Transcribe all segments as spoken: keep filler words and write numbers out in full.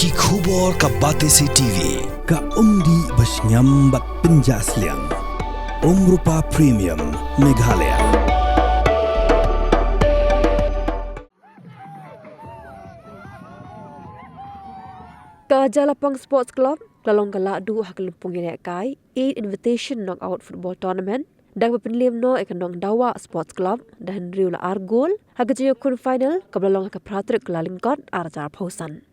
Ki khubor ka Batesi T V. Ka umdih ba shngiam bad pynjah sliang. Umrupa Premium Meghalaya. Ka Jailapang Sports Club ka la long ka lahduh ha ka lympung ïalehkai Eight Invitation Knockout Football Tournament da kaba pynliem noh ïa ka Nongdawa Sports Club da hynriew la ar gol ha ka jingïakhun final kaba la long ha ka phra tarik Kyllalyngkot arhajar arphew san.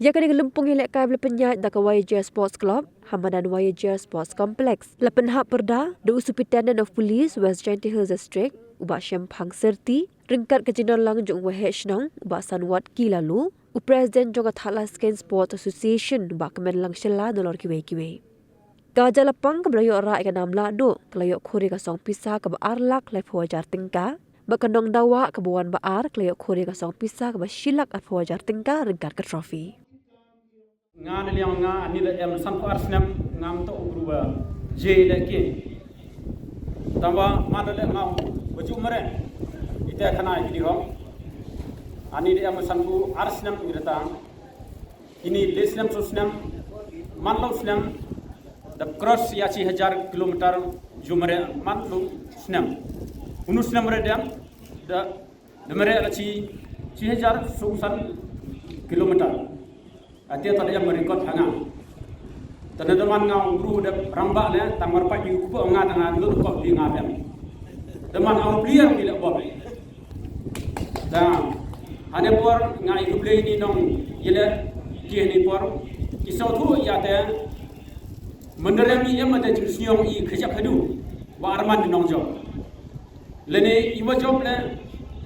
Ïa kane ka lympung ïalehkai ba la pynïaid da ka Y A J R Sports Club ha madan Y A J R Sports Complex la pynhap pyrda da u Superintendent of Police West Jaintia Hills District u Bah Shemphang Syrti ryngkat ka jingdon lang jong u Waheh Shnong u Bah Sanwat Kilalu, u President jong ka Thadlaskein Sports Association u Bah Kmenlang Shylla nalor kiwei kiwei. Ka Jailapang kaba la ïoh rah ïa ka nam lahduh ka la ïoh khur ïa ka song pisa kaba ar lak laiphew hajar tyngka bad ka Nongdawa kaba wan ba ar ka la ïoh khur ïa ka song pisa kaba shi lak arphew hajar tyngka ryngkat ka trophy. Nga na liang nga ani la em sanphew ar snem, ngam toh u bru ba je lehke. Tangba man la leh nga ba ju mareh ite khana ïa ki dihong. Ani la em sanphew ar snem ïa ka tang. Kine le snem so snem, man lo snem da cross ïa shi hajar kilometer ju mareh man lo snem. Unu snem re dem da da mareh la shi, shi hajar so san kilometer. Ate ta da em record ha nga. Ta da man nga u bru da rangbah le tang mar pat ïa u kpu nga tang nga lut ko bi nga em. Da man au player ni le bol. Da hane por nga i khublei ni nong ïaleh ki hane por ki sngewthuh ïa te. Mynta rem i em ate jingsngew i khajak khadu ba arman ni nongjop. Lane i wa jop le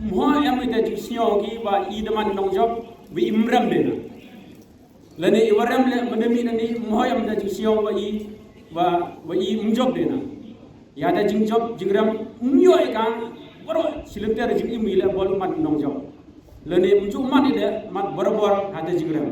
mho em ite jingsngew ki ba i da man nongjop ba i mrem de na. Lane i wa rem le mane mi nani mho em ite jingsngew ba i ba ba i mjop de na. Ïa da jingjop jingrem mnyo e ka baro silenter jingim i le bol man nongjop. Lane mju man i de mat barabor ha da jingrem.